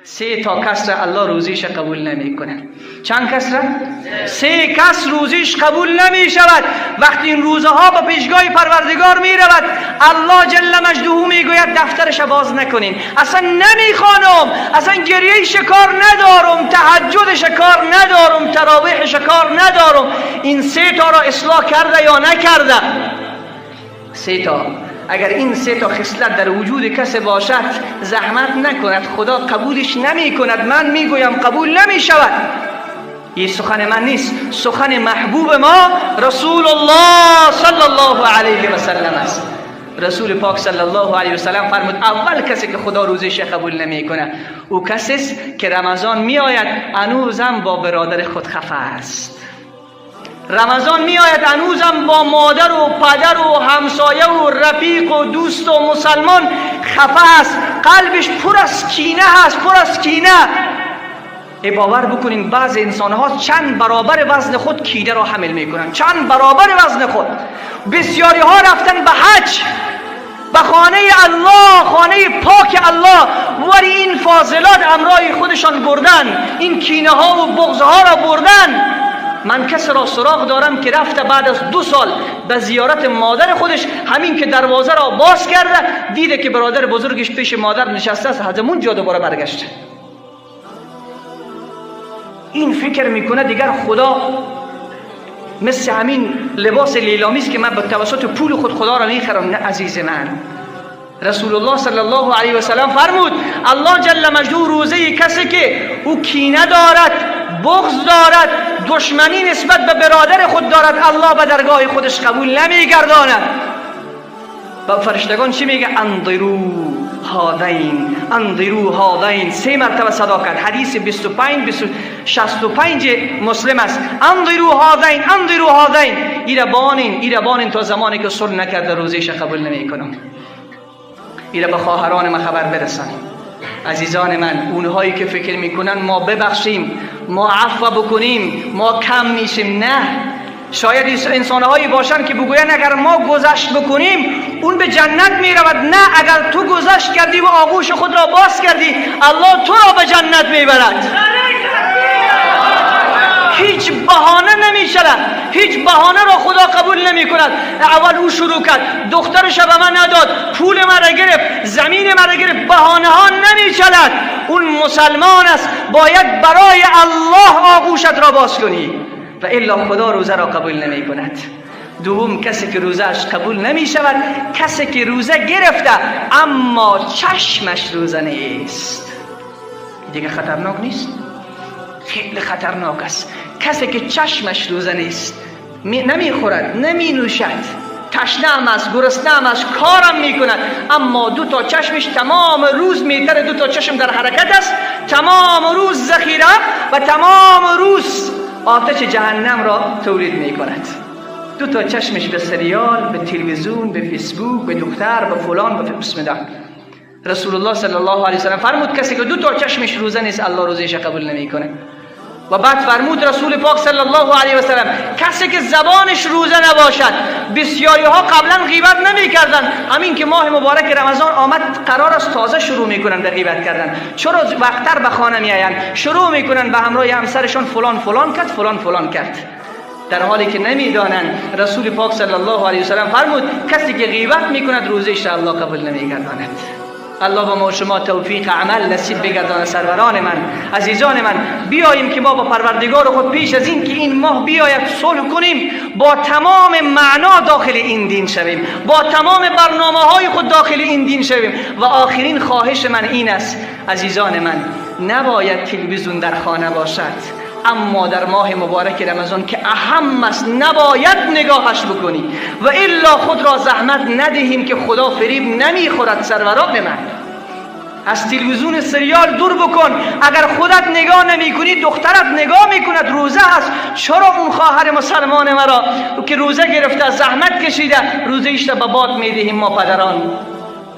سه تا کس را الله روزیش قبول نمیکنه. چند کس را؟ سه کس روزیش قبول نمی شود. وقتی این روزه ها به پیشگاه پروردگار می رود، الله جل مجده می گوید دفترش باز نکنین، اصلا نمیخوانم، اصلا گریه شکار ندارم، تهجد شکار ندارم، تراویح شکار ندارم. این سه تا را اصلاح کرده یا نکرده؟ سه تا. اگر این سه تا خصلت در وجود کسی باشد، زحمت نکند، خدا قبولش نمی کند. من میگویم قبول نمی شود. این سخن من نیست، سخن محبوب ما رسول الله صلی الله علیه و سلم است. رسول پاک صلی الله علیه و سلم فرمود اول کسی که خدا روزش قبول نمیکنه او کسی است که رمضان میآید هنوزم با برادر خود خفه است. رمضان می آید هنوزم با مادر و پدر و همسایه و رفیق و دوست و مسلمان خفه است، قلبش پر از کینه است، پر از کینه. ای باور بکنین بعض انسان ها چند برابر وزن خود کینه را حمل میکنن، چند برابر وزن خود. بسیاری ها رفتن به حج، به خانه الله، خانه پاک الله، ولی این فاضلات امرای خودشان بردن، این کینه ها و بغض ها را بردن. من کس را سراغ دارم که رفته بعد از 2 سال به زیارت مادر خودش، همین که دروازه را باز کرده دیده که برادر بزرگش پیش مادر نشسته است، از اون جا دوباره برگشته. این فکر میکنه دیگر خدا مثل همین لباس لیلامی است که من به توسط پول خود خدا را میخرم. نه عزیز من، رسول الله صلی الله علیه و سلم فرمود الله جل مجده روزه کسی که او کینه دارد، بغض دارد، دشمنی نسبت به برادر خود دارد، الله به درگاه خودش قبول نمیگرداند. و فرشتگان چی میگه؟ انظروا هذین، انظروا هذین. 3 مرتبه صدا کرد. حدیث 25 65 مسلم است. انظروا هذین، انظروا هذین. ایره بانین، ایره بانین تا زمانی که صلح نکرده روزیش قبول نمیکنم. ایره به خواهران ما خبر برسانیم. عزیزان من، اونهایی که فکر میکنن ما ببخشیم، ما عفو بکنیم، ما کم میشیم، نه. شاید انسانهایی باشن که بگوین اگر ما گذشت بکنیم اون به جنت میرود. نه، اگر تو گذشت کردی و آغوش خود را باز کردی، الله تو را به جنت میبرد. هیچ بهانه نمیشود، هیچ بهانه را خدا قبول نمی کند. اول او شروع کرد، دخترش به من نداد، پول مرا گرفت، زمین مرا گرفت. بهانه ها نمیشود. اون مسلمان است، باید برای الله آغوشت را باز کنی و الا خدا روزه را قبول نمی کند. دوم کسی که روزه‌اش قبول نمی شود، کسی که روزه گرفته اما چشمش روزه نیست. دیگه خطرناک نیست؟ خیلی خطرناک است. کسی که چشمش روزه نیست، نمیخورد، نمی نوشد، تشنه هم است، گرسنه هم است، کارم میکند، اما 2 تا چشمش تمام روز میتره، 2 تا چشم در حرکت است، تمام روز ذخیره و تمام روز آتش جهنم را تولید میکند. 2 تا چشمش به سریال، به تلویزیون، به فیسبوک، به دختر، به فلان، به بسم الله. رسول الله صلی الله علیه و سلم فرمود کسی که 2 تا چشمش روزه نیست، الله روزیش قبول نمیکنه. و بعد فرمود رسول پاک صلی الله علیه و سلم کسی که زبانش روزه نباشد. بسیاری ها قبلا غیبت نمی کردن، همین که ماه مبارک رمضان آمد قرار است تازه شروع میکنن به غیبت کردن. چرا وقتر به خانه می آیند، شروع میکنن به همراه همسرشان فلان فلان کرد، فلان فلان کرد، در حالی که نمیدانند. رسول پاک صلی الله علیه و سلم فرمود کسی که غیبت میکند روزش را الله قبول نمیگرداند. الله با ما شما توفیق عمل نصیب بگرداند. سروران من، عزیزان من، بیاییم که ما با پروردگار خود پیش از این که این ماه بیاید صلح کنیم، با تمام معنا داخل این دین شویم، با تمام برنامه های خود داخل این دین شویم. و آخرین خواهش من این است عزیزان من، نباید تلویزیون در خانه باشد، اما در ماه مبارک رمضان که اهم است نباید نگاهش بکنی و الا خود را زحمت ندهیم که خدا فریب نمیخورد. سروران من، از تلویزیون سریال دور بکن. اگر خودت نگاه نمی کنی دخترت نگاه میکند، روزه هست. چرا اون خواهر مسلمان مرا که روزه گرفته، زحمت کشیده، روزه ایش را به باد میدهیم؟ ما پدران،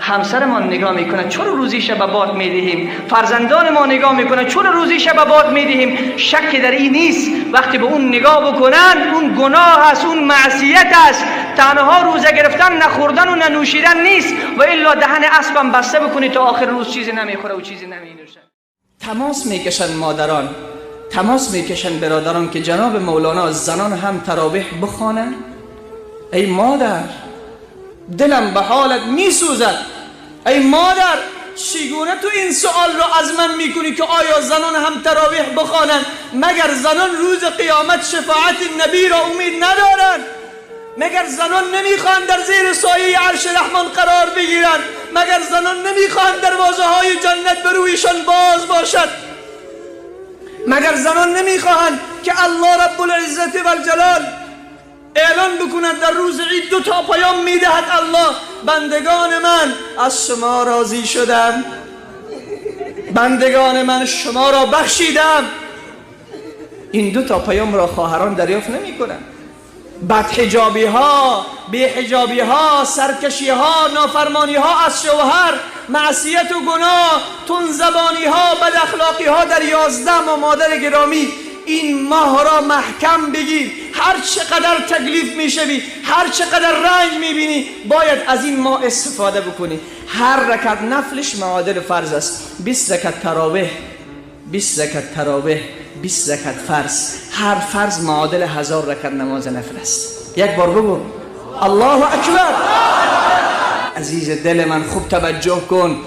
همسرمان نگاه میکنه، چرا روزی شب باد میدهیم؟ فرزندان ما نگاه میکنه، چرا روزی شب باد میدهیم؟ شک در این نیست وقتی به اون نگاه بکنن اون گناه است، اون معصیت است. تنها روزه گرفتن نخوردن و ننوشیدن نیست و الا دهن اسبم بسته بکنی تا آخر روز چیزی نمیخوره و چیزی نمینوشه. تماس میکشند مادران، تماس میکشند برادران که جناب مولانا زنان هم تراویح بخوانند. ای مادر، دلم به حالت میسوزد. ای مادر، چگونه تو این سوال را از من میکنی که آیا زنان هم تراویح بخوانند؟ مگر زنان روز قیامت شفاعت نبی را امید ندارند؟ مگر زنان نمیخواهند در زیر سایه عرش رحمان قرار بگیرند؟ مگر زنان نمیخواهند دروازه های جنت به رویشان باز باشد؟ مگر زنان نمیخواهند که الله رب العزت و الجلال اعلان بکند در روز عید دو تا پیام میدهد الله: بندگان من از شما راضی شدم، بندگان من شما را بخشیدم. این دو تا پیام را خواهران دریافت نمیکنند. بدحجابی ها، بی‌حجابی ها، سرکشی ها، نافرمانی ها از شوهر، معصیت و گناه، تندزبانی ها، بد اخلاقی ها در 11 ماه. مادر گرامی، این ماه را محکم بگیر. هر چقدر تکلیف میشوی، هر چقدر رنج میبینی، باید از این ماه استفاده بکنی. هر رکعت نفلش معادل فرض است. 20 رکعت تراویح، 20 رکعت تراویح، 20 رکعت فرض. هر فرض معادل 1000 رکعت نماز نفل است. یک بار بگو الله اکبر. عزیز دل من، خوب توجه کن.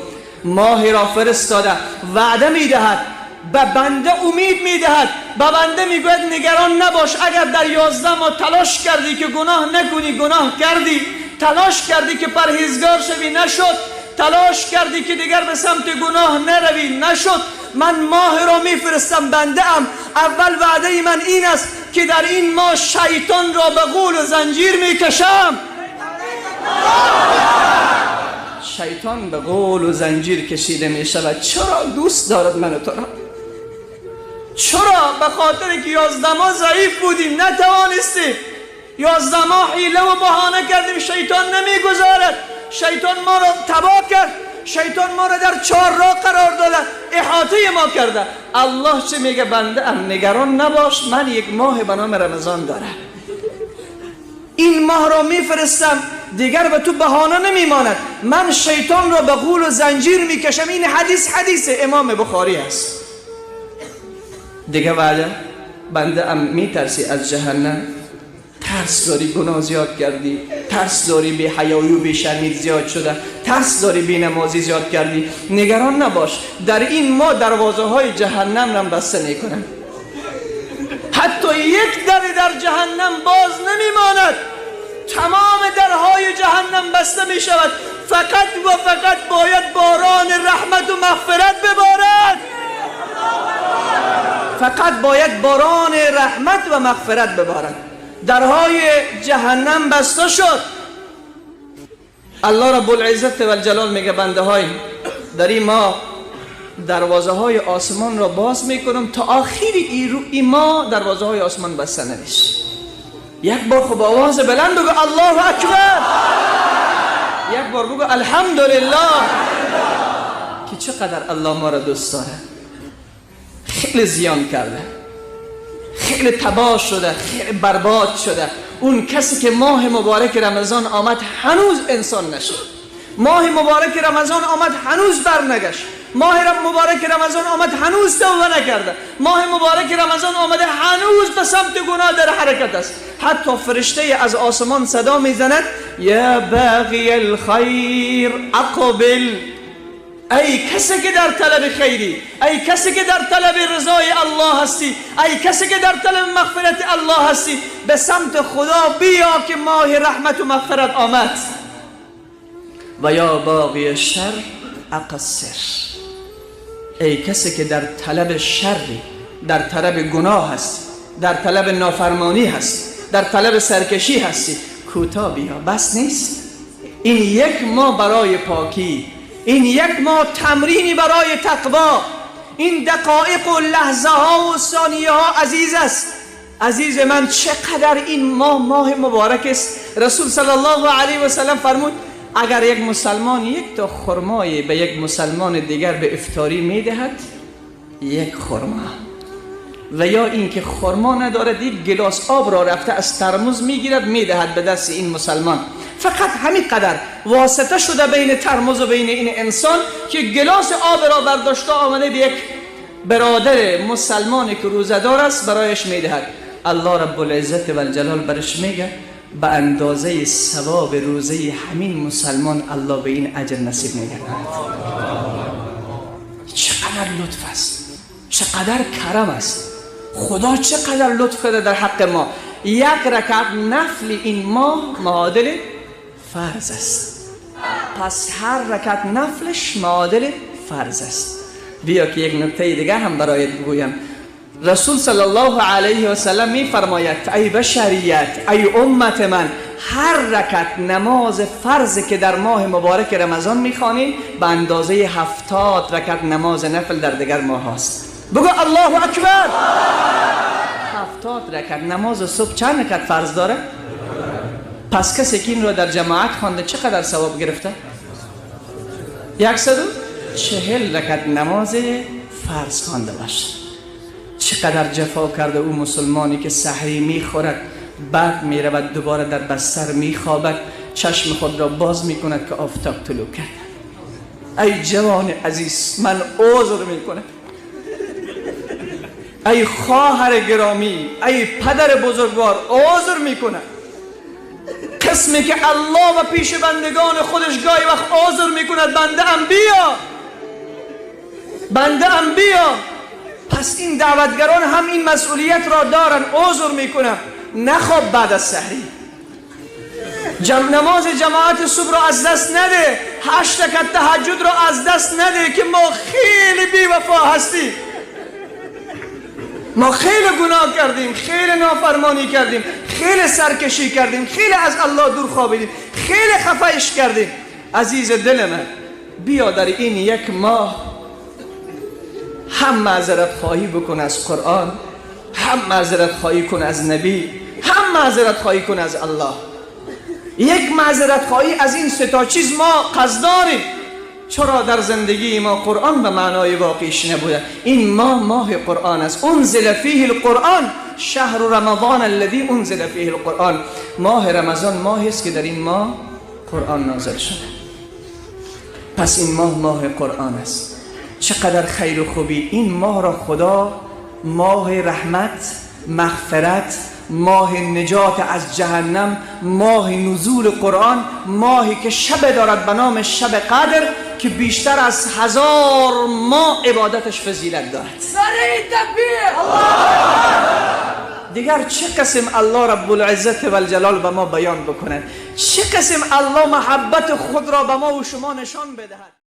ماه را فرستاده، وعده میدهد، به بنده امید میدهد، به بنده میگوید نگران نباش. اگر در 11 ماه تلاش کردی که گناه نکنی، گناه کردی. تلاش کردی که پرهیزگار شوی، نشد. تلاش کردی که دیگر به سمت گناه نروی، نشد. من ماه را میفرستم بنده ام. اول وعده من این است که در این ماه شیطان را به غول و زنجیر میکشم. شیطان به غول و زنجیر کشیده میشود. چرا دوست دارد من و تو را؟ چرا؟ به خاطر که 11 ماه ضعیف بودیم، نتوانستیم. 11 ماه حیله و بهانه کردیم، شیطان نمیگذارد. شیطان ما را تباه کرد، شیطان ما را در چهار راه قرار داده، احاطه ما کرده. الله چه میگه؟ بنده ام نگران نباش، من یک ماه به نام رمضان دارم، این ماه را میفرستم، دیگر به تو بهانه نمیماند. من شیطان را به غول و زنجیر میکشم. این حدیث حدیث امام بخاری است. دیگه وعده، بنده ام میترسی از جهنم، ترس داری گناه زیاد کردی، ترس داری بی حیایی و بی شرمی زیاد شده، ترس داری بی نمازی زیاد کردی، نگران نباش. در این ماه دروازه های جهنم را بسته میکنم. حتی یک در در جهنم باز نمیماند، تمام درهای جهنم بسته می شود. فقط و فقط باید باران رحمت و مغفرت ببارد. فقط باید باران رحمت و مغفرت ببارد. درهای جهنم بسته شد. الله رب العزت و الجلال میگه بنده های، در این ماه دروازه های آسمان را باز میکنم تا آخر این ماه دروازه های آسمان بسته نمیشه. یک بار خب آواز بلند بگو الله اکبر، یک بار بگو الحمدلله، که چقدر الله ما را دوست داره. خیلی زیان کرده، خیلی تباه شده، خیلی برباد شده. اون کسی که ماه مبارک رمضان آمد هنوز انسان نشد، ماه مبارک رمضان آمد هنوز برنگشت، ماه مبارک رمضان آمد هنوز توبه نکرده، ماه مبارک رمضان آمده هنوز به سمت گناه در حرکت است. حتی فرشته از آسمان صدا میزند یا باغی الخیر اقبل، ای کسی که در طلب خیری، ای کسی که در طلب رضای الله هستی، ای کسی که در طلب مغفرت الله هستی، به سمت خدا بیا که ماه رحمت و مغفرت آمد. و یا باغی شر اقصر، ای کسی که در طلب شری، در طلب گناه هستی، در طلب نافرمانی هستی، در طلب سرکشی هستی، کوتاه بیا، بس نیست. این یک ماه برای پاکی، این یک ماه تمرینی برای تقوا، این دقایق و لحظه ها و ثانیه ها عزیز است. عزیز من، چقدر این ماه ماه مبارک است. رسول صلی الله علیه و سلم فرمود اگر یک مسلمان یک تا خرمای به یک مسلمان دیگر به افطاری میدهد، یک خرما، و یا اینکه خرما ندارد یک گلاس آب را رفته از ترمز میگیرد میدهد به دست این مسلمان، فقط همین قدر واسطه شده بین ترمز و بین این انسان که گلاس آب را برداشته آمده به یک برادر مسلمانی که روزه‌دار است برایش میدهد، الله رب العزت و الجلال برش میگه به اندازه ثواب روزه همین مسلمان الله به این اجر نصیب میگرداند. چقدر لطف است، چقدر کرم است، خدا چقدر لطف کرده در حق ما. یک رکعت نفل این ماه معادل فرض است، پس هر رکعت نفلش معادل فرض است. بیا که یک نکته دیگه هم برایت بگویم. رسول صلی الله علیه و سلم می فرماید ای بشریت، ای امت من، هر رکعت نماز فرض که در ماه مبارک رمضان میخوانید به اندازه 70 رکعت نماز نفل در دیگر ماه هاست. بگو الله اکبر. 70 رکعت نماز صبح چند رکعت فرض داره؟ پس کسی که این را در جماعت خوانده چقدر ثواب گرفته؟ 140 رکعت نماز فرض خوانده باشه. چقدر جفا کرده او مسلمانی که سحری میخورد، بعد میرود دوباره در بستر میخوابد، چشم خود را باز میکند که آفتاب طلوع کرد. ای جوان عزیز، من عذر میکنم. ای خواهر گرامی، ای پدر بزرگوار، عذر میکنم. قسمی که الله و پیش بندگان خودش گاهی وقت عذر میکند، بنده ام بیا، بنده ام بیا. پس این دعوتگران هم این مسئولیت را دارن. عذر میکنم، نخواب بعد از سحری، نماز جماعت صبح را از دست نده، 8 رکعت تهجد را از دست نده که ما خیلی بی وفا هستیم، ما خیلی گناه کردیم، خیلی نافرمانی کردیم، خیلی سرکشی کردیم، خیلی از الله دور خوابیدیم، خیلی خفهش کردیم. عزیز دل من، بیا در این یک ماه هم معذرت خواهی بکن از قرآن، هم معذرت خواهی کن از نبی، هم معذرت خواهی کن از الله. یک معذرت خواهی از این سه تا چیز ما قصد داریم. چرا در زندگی ما قرآن به معنای واقعیش نبوده؟ این ماه ماه قرآن است. انزل فیه القرآن، شهر رمضان الذی انزل فیه القرآن. ماه رمضان ماهی است که در این ماه قرآن نازل شده. پس این ماه ماه قرآن است. چقدر خیر و خوبی این ماه را خدا ماه رحمت، مغفرت، ماه نجات از جهنم، ماه نزول قرآن، ماهی که شب دارد به نام شب قدر که بیشتر از 1000 ماه عبادتش فضیلت دارد. دیگر چه قسم الله رب العزت و الجلال به ما بیان بکند، چه قسم الله محبت خود را به ما و شما نشان بدهد.